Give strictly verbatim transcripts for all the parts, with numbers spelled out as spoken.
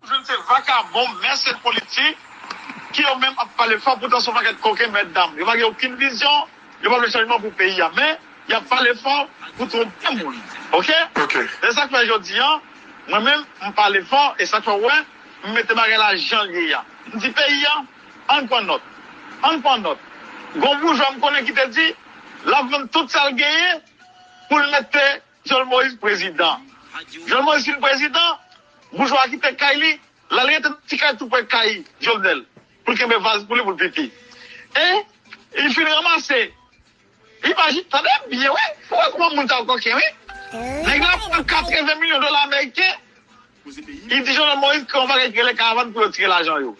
Jwenn se vakabon, mèsenè politik, ki yo menm ap pale fò, poutan se yon pakèt koken mètdam. Yo pa gen okenn vizyon, yo pa vle chanjman pou peyi a, men y ap pale fò pou twonpe moun. Oke? Ok. Se sa k fè jodi a, mwen menm, m pale fò, e sa k fè w wè, m mete bagay la jan l ye a. M di peyi a, ann pran nòt. Ann pran nòt. Gon boujwa m konnen ki te di, l ap vann tout sa l genyen pou l mete Jovenel Moïse prezidan. Jovenel Moïse fin prezidan, boujwa a kite kay li, l al rete nan ti kay tou pre kay Jovenel, pou l kenbe vaz pou li, pou l pipi. E li fin ranmase, imajine, tande byen, wi, pou wè kòman moun sa yo koken, wi. Nèg la pran katreven milyon dola ameriken, li di Jovenel Moïse kreye yon bagay ki rele karavàn pou yo tire lajan yo.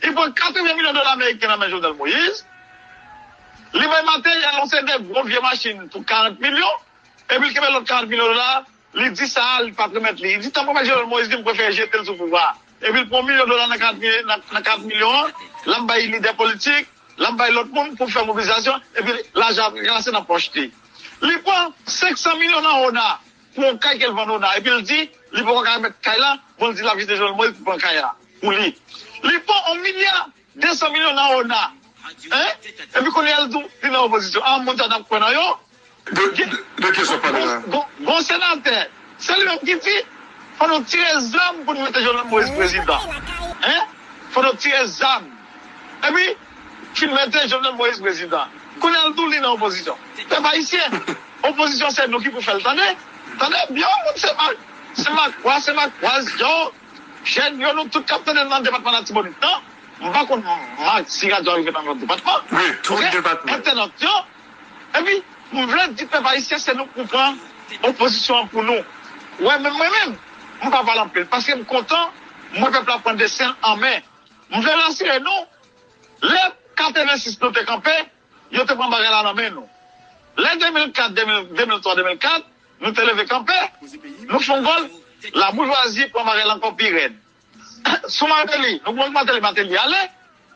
Li pran katreven milyon dola ameriken nan men Jovenel Moïse, li bay materyèl, yon seri de gwo vye machin pou karant milyon, epi l kenbe lòt karant milyon dola, li di sa a, li pa t remèt li. Li di, tanpri, Jovenel Moïse di, m prefere jete l sou pouvwa a. Epi l pran milyon dola nan kat milyon, nan, nan kat milyon an, l ap bay lidè politik, l ap bay lòt moun pou fè mobilizasyon, epi lajan ap ranse nan pòch li. Li pran senk san milyon nan ona pou yon kay ke l vann ona, epi l di, li poko ka remèt kay la, bon, l di l ap jete Jovenel Moïse pou pran kay la, pou li. Li pran yon milya de san milyon nan ona, en? Epi kounye a l di w, li nan opozisyon. A, moun sa n ap kwè nan yo? De, de, de ki sa w pale la? Gon, gon, gon senatè, se li menm ki di, fò nou tire zam pou nou mete Jovenel Moïse prezidan. En? Fò nou tire zam. Epi, fin mete Jovenel Moïse prezidan. Kounye a l di w li nan opozisyon. Pèp ayisyen, opozisyon se nou ki pou fè l, tande? Tande byen, moun se mak, se mak kwa, se mak kwa, yo, jèn yo, nou tout k ap tande nan depatman Latibonit nan. M pa konn mak si radyo a rive nan lòt depatman. Wi, tout depatman. Entènant yo. Epi, m vle di pèp ayisyen, se nou k pou pran opozisyon an pou nou. Wè, men mwen menm, m pa pale anpil, paske m kontan, m wè pèp la pran desten l an men. M vle rasire nou, lè katrevensis nou te kanpe, yo te pran bagay la nan men nou. Lè de mil kat, de mil, de mil twa, de mil kat, nou te leve kanpe, nou fè yon gòl, laboujwazi pran bagay la ankò pi rèd. Sou Martelly, nou pran Martelly, Martelly ale,